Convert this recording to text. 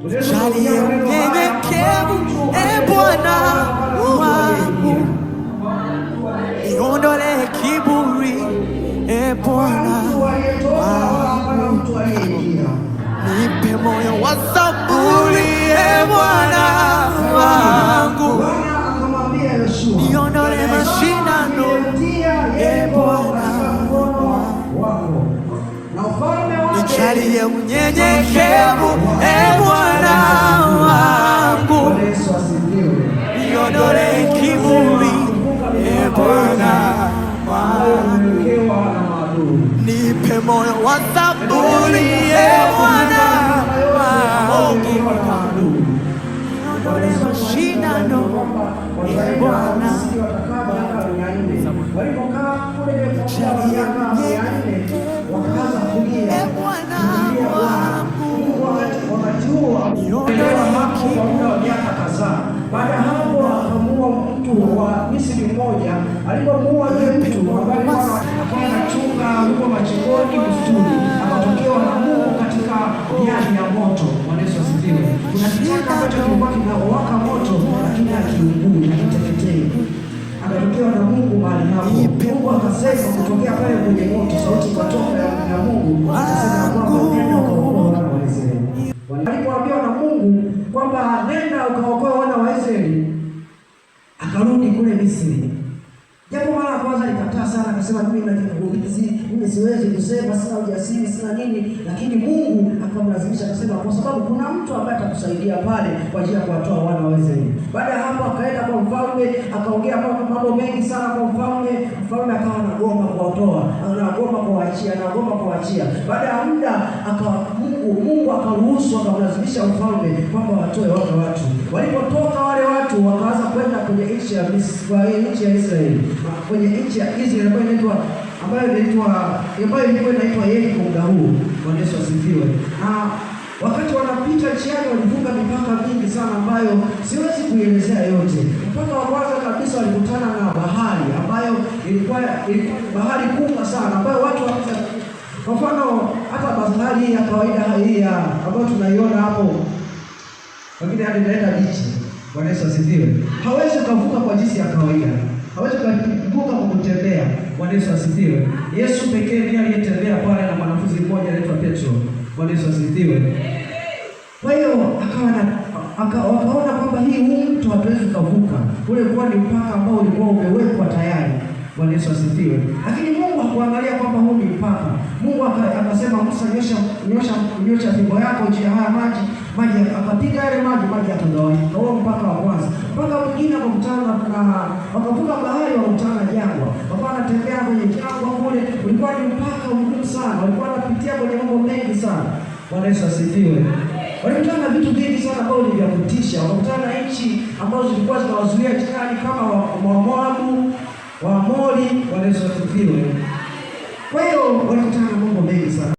Unaweza Jalie kuongea maneno haya unyenyekevu, ambapo mtu e anayetoka Bwana wala hapana mtu wangu, aliyeingia. niondolee kiburi, e Hapana Bwana mtu aliyetoka wala hapana wangu, mtu aliyeingia. nipe moyo wa saburi, e Bwana 30. wangu, Bwana akamwambia Yoshua, niondolee tazama, mashindano, nimemtia e Yeriko Bwana katika mkono wangu. wako na ufalme wake Nijalie kwa unyenyekevu, mshale e wa Bwana chuma. wangu, Bwana Yesu asifiwe. niondolee Neno la Mungu kiburi, linasema kuvuka e mipaka Bwana yote ambayo wangu. umewekewa na maadui. Nipe moyo wa Neno la saburi, Mungu e linasema kuvuka Bwana mipaka yote ambayo wangu, umewekewa na maadui. Bwana niondolee Yesu katika mashindano, kwamba e wataenda Bwana Misri watakaa miaka 400. Walipokaa kule kwa muda wa nijalie miaka 400 unyenyekevu, wakaanza kulia, e Bwana kumlilia Bwana. wangu, Mungu wakati huo alipelewa niondolee hapo kwa muda wa kiburi, miaka kadhaa. Baada ya hapo akamuua mtu wa Misri mmoja. Alipomuua yule nipe mtu moyo ambaye wa alikuwa akawa anachunga saburi, huko machingoni e msituni, Bwana akatokewa na Mungu katika miali ya moto. Bwana Yesu asifiwe. niondolee Kuna kichaka ambacho mashindano, kilikuwa kinawaka e moto, lakini Bwana hakiungui, hakiteketei. Akatokewa na Mungu mahali hapo. nipe Mungu moyo wa akasema kutokea pale saburi, kwenye moto, e sauti ikatoka Bwana ya Mungu akasema kwamba nenda ukaokoe wangu. wana wa Israeli. Alipoambiwa na Mungu kwamba nenda ukaokoe wana wa Israeli, akarudi kule Misri. Japo mara ya kwanza alikataa sana, akasema mimi na kigugumizi, mimi siwezi kusema, sina ujasiri, sina nini, lakini Mungu akamlazimisha akasema, kwa sababu kuna mtu ambaye atakusaidia pale kwa ajili ya kuwatoa wana wa Israeli. Baada ya hapo akaenda kwa mfalme, akaongea mambo mengi sana kwa mfalme. Mfalme akawa anagoma kuwatoa, anagoma kuwaachia, anagoma kuwaachia. Baada ya muda aka Mungu akaruhusu, akamlazimisha mfalme kwamba watoe wale watu. Walipotoka wale watu wakaanza kwenda kwenye nchi ya Misri, kwa nchi ya Israeli, kwenye nchi ya Israeli ambayo ilikuwa inaitwa Yeriko muda huo. Bwana Yesu asifiwe. Na wakati wanapita njiani walivuka mipaka mingi sana ambayo siwezi kuielezea yote. Mpaka wa kwanza kabisa walikutana na bahari ambayo ilikuwa bahari kubwa sana ambayo watu waweza, kwa mfano hata bahari hii ya kawaida hii ya ambayo tunaiona hapo, wengine hadi inaenda beach. Bwana Yesu asifiwe. Hawezi ukavuka kwa jinsi ya kawaida, hawezi ukavuka kwa kutembea. Bwana Yesu asifiwe. Yesu pekee ndiye aliyetembea pale na mwanafunzi mmoja anaitwa Petro. Bwana Yesu asifiwe. Kwa hiyo wakaona kwamba hii huu mto hatuwezi kuvuka. Ule ulikuwa ni mpaka ambao ulikuwa umewekwa tayari. Bwana Yesu asifiwe. Lakini Mungu hakuangalia kwamba huu ni mpaka. Mungu akasema, Musa, nyosha nyosha nyosha fimbo yako juu ya haya maji. Maji akapiga yale maji, maji yakagawanyika. Huo mpaka wa kwanza. Mpaka mwingine wakakutana na wakavuka bahari, wakakutana na jangwa. Wakawa wanatembea kwenye jangwa kule, ulikuwa ni mpaka mgumu sana. Walikuwa wanapitia kwenye mambo mengi sana. Bwana Yesu asifiwe. Walikutana na vitu vingi sana ambavyo ni vya kutisha. Wakakutana na nchi ambazo zilikuwa zinawazuia jirani kama Wamoabu, Waamori. Bwana Yesu asifiwe. Kwa hiyo walikutana na mambo mengi sana.